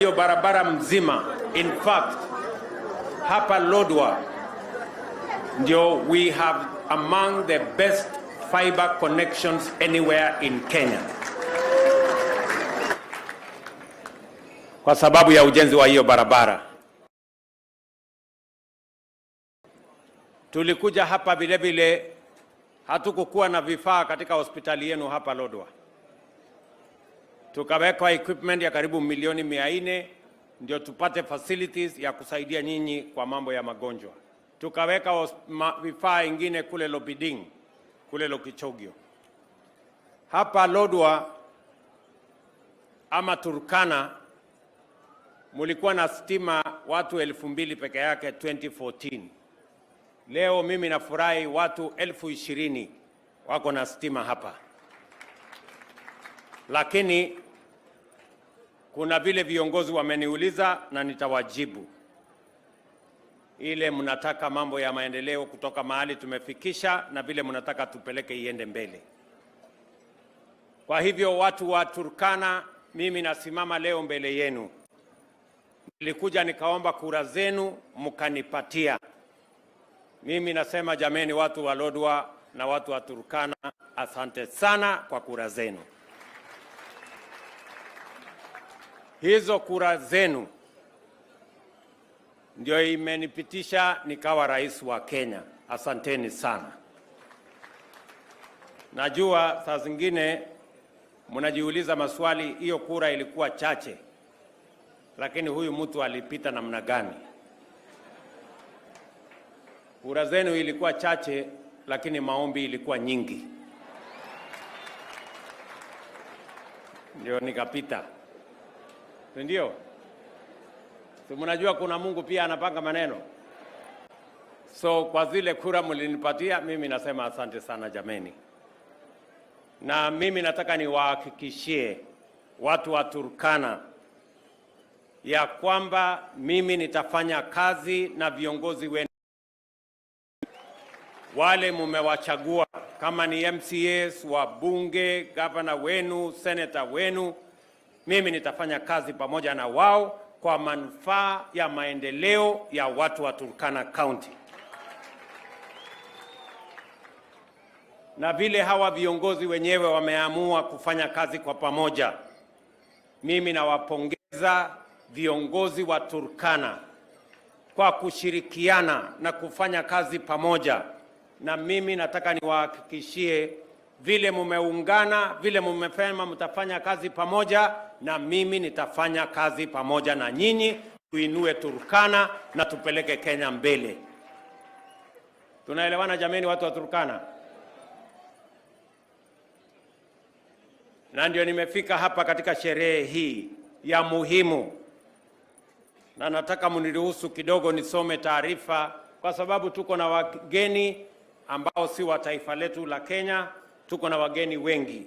Hiyo barabara mzima, in fact, hapa Lodwar ndio we have among the best fiber connections anywhere in Kenya, kwa sababu ya ujenzi wa hiyo barabara. Tulikuja hapa vile vile, hatukukuwa na vifaa katika hospitali yenu hapa Lodwar, tukawekwa equipment ya karibu milioni 400 ndio tupate facilities ya kusaidia nyinyi kwa mambo ya magonjwa. Tukaweka vifaa ingine kule Lobiding, kule Lokichogio. Hapa Lodwar ama Turkana mulikuwa na stima watu 2000 peke yake 2014. Leo mimi nafurahi watu 20,000 wako na stima hapa. Lakini kuna vile viongozi wameniuliza na nitawajibu. Ile mnataka mambo ya maendeleo kutoka mahali tumefikisha na vile mnataka tupeleke iende mbele. Kwa hivyo watu wa Turkana, mimi nasimama leo mbele yenu. Nilikuja nikaomba kura zenu mkanipatia. Mimi nasema jameni, watu wa Lodwar na watu wa Turkana, asante sana kwa kura zenu. Hizo kura zenu ndio imenipitisha nikawa rais wa Kenya. Asanteni sana. Najua saa zingine mnajiuliza maswali, hiyo kura ilikuwa chache, lakini huyu mtu alipita namna gani? Kura zenu ilikuwa chache, lakini maombi ilikuwa nyingi, ndio nikapita. Ndio? Si mnajua kuna Mungu pia anapanga maneno. So kwa zile kura mlinipatia, mimi nasema asante sana jameni. Na mimi nataka niwahakikishie watu wa Turkana ya kwamba mimi nitafanya kazi na viongozi wenu wale mumewachagua, kama ni MCAs, wabunge, gavana wenu, senator wenu. Mimi nitafanya kazi pamoja na wao kwa manufaa ya maendeleo ya watu wa Turkana County. Na vile hawa viongozi wenyewe wameamua kufanya kazi kwa pamoja, mimi nawapongeza viongozi wa Turkana kwa kushirikiana na kufanya kazi pamoja. Na mimi nataka niwahakikishie vile mumeungana, vile mumesema mtafanya kazi pamoja, na mimi nitafanya kazi pamoja na nyinyi, tuinue Turkana na tupeleke Kenya mbele. Tunaelewana jameni, watu wa Turkana? Na ndio nimefika hapa katika sherehe hii ya muhimu, na nataka mniruhusu kidogo nisome taarifa, kwa sababu tuko na wageni ambao si wa taifa letu la Kenya. Tuko na wageni wengi.